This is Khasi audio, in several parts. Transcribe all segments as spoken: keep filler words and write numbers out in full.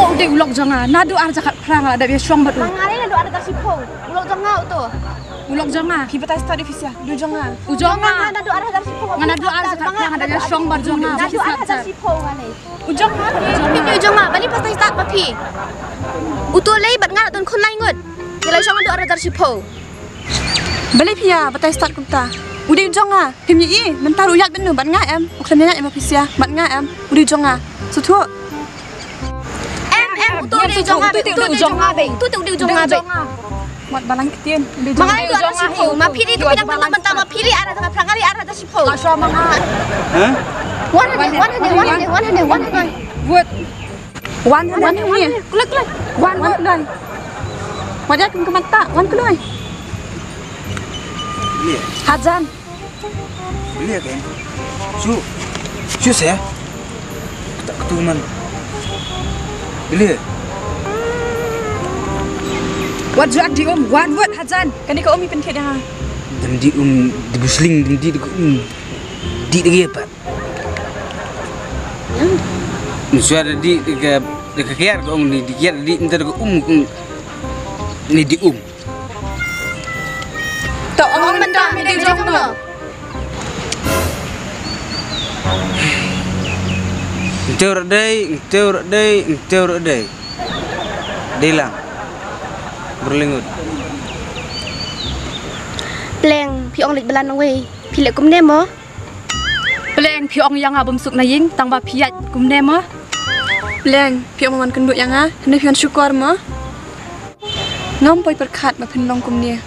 U dei u lok jong nga, naduh ar hajar khatphra nga la dep ïa shong bad u. Nga dei naduh ar hajar shiphew. U lok jong nga uto. U lok jong nga. Phi batai stad ïa phi sha. U dei u jong nga. U jong nga. Nga naduh ar hajar shiphew. Nga naduh ar hajar khatphra nga la dep ïa shong bad u jong nga. Naduh ar hajar shiphew nga lei. U jong nga. Phi u jong nga. Balei phi batai stad bad phi? Uto lei bad nga la don khun lai ngut. Ngi la shong naduh ar hajar shiphew. Balei phi ïa batai stad kumta? U dei u jong nga. Phim ïohi mynta ruh ïaid bad u bad nga em? U khlem ïaid em phi sha bad nga em? U dei u jong nga. Sngewthuh. Em em, uto u dei u jong nga. Uto u dei u jong nga. Uto u dei u jong nga. Wat balang ktien. Ma nga dei u jong nga. Ma phi dei tu phi dang mynta ma phi dei ar hajar khatphra nga dei ar hajar shiphew. Ka shwa ma nga. Hah? Wan hangne, wan hangne, wan hangne, wan hangne, wan hangne. Wut. Wan hangne. Wan hangne. Kloi, kloi. Wan, wan kloi. Wat ïa kum ka mata, wan kloi. Hajan. Bilia kan? Shu. Shu seh. Tak tu man. Bilia. Wat ju adi um, wat wat hajan. Kane ka um i pynkhet ïa nga. Dem di um di busling dem di de um. Di de ge pat. Shu ada di de ka de ka kiar ka ong ni di kiar di ntar ka um ni di um. To ong mynta mynta jong no. Ntew ra dei, ntew ra dei, ntew ra dei. Dei lang. Berlingut. Pleng, phi ong leit blan wei. Phi leh kumne mo? Pleng, phi ong ïa nga bym suk na ïing tang ba phi ïaid kumne mo? Pleng, phi ong wan kynduh ïa nga, ne phi wan shukor mo? Ngam poi pyrkhat ba phin long kumne.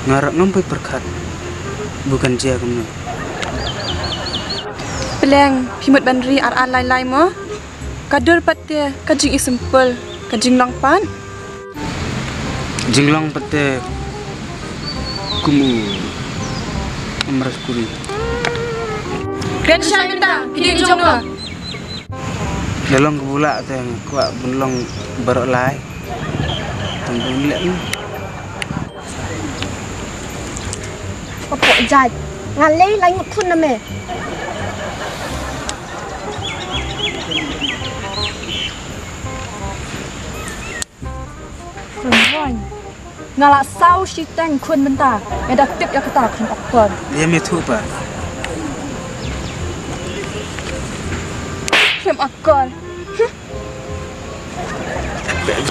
Nga ruh ngam poi pyrkhat ba kan jia kumne. Pleng, phi mut ban ri ar ar lai lai mo? Ka dur pat te ka jingïasympol ka jinglong pat. Jinglong pat te kum u amras kuri. Kren shai mynta phi dei jong nga. Da long ka bula te kwah ban long baroh lai. Tang bun leh. Ka pok jait. Nga lei lai ngut khun na me. Khun wan. Nga la saw shiteng khun mynta. Nga da tip ïa kata khun akor. Ïa me thu pa. Khun akor.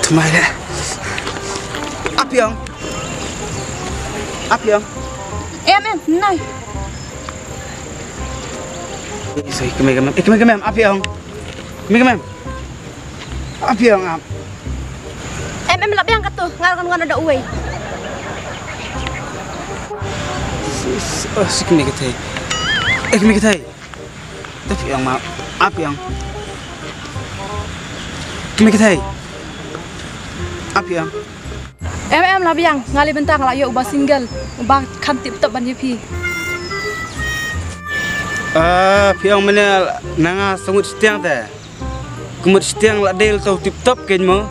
Tmai le. Apiong. Apiong. Em em nai. Sorry, kemem kemem. Eh, kemem kemem. Apiong. Kemem kemem. Apiong ap. Em em la biang katu. Ngar kan wan ada uwei. Oh, si kemem kethei. Eh, kemem kethei. Tapi yang ma, ap yang. Kemik thai. Ap yang. Em em la biang, nga lei bynta nga la ïoh uba single, uba kham tip top ban ïa phi. Ah, phi ong mynne na nga sangut shtiang te. Kumut shtiang la dei to tip top kein mo.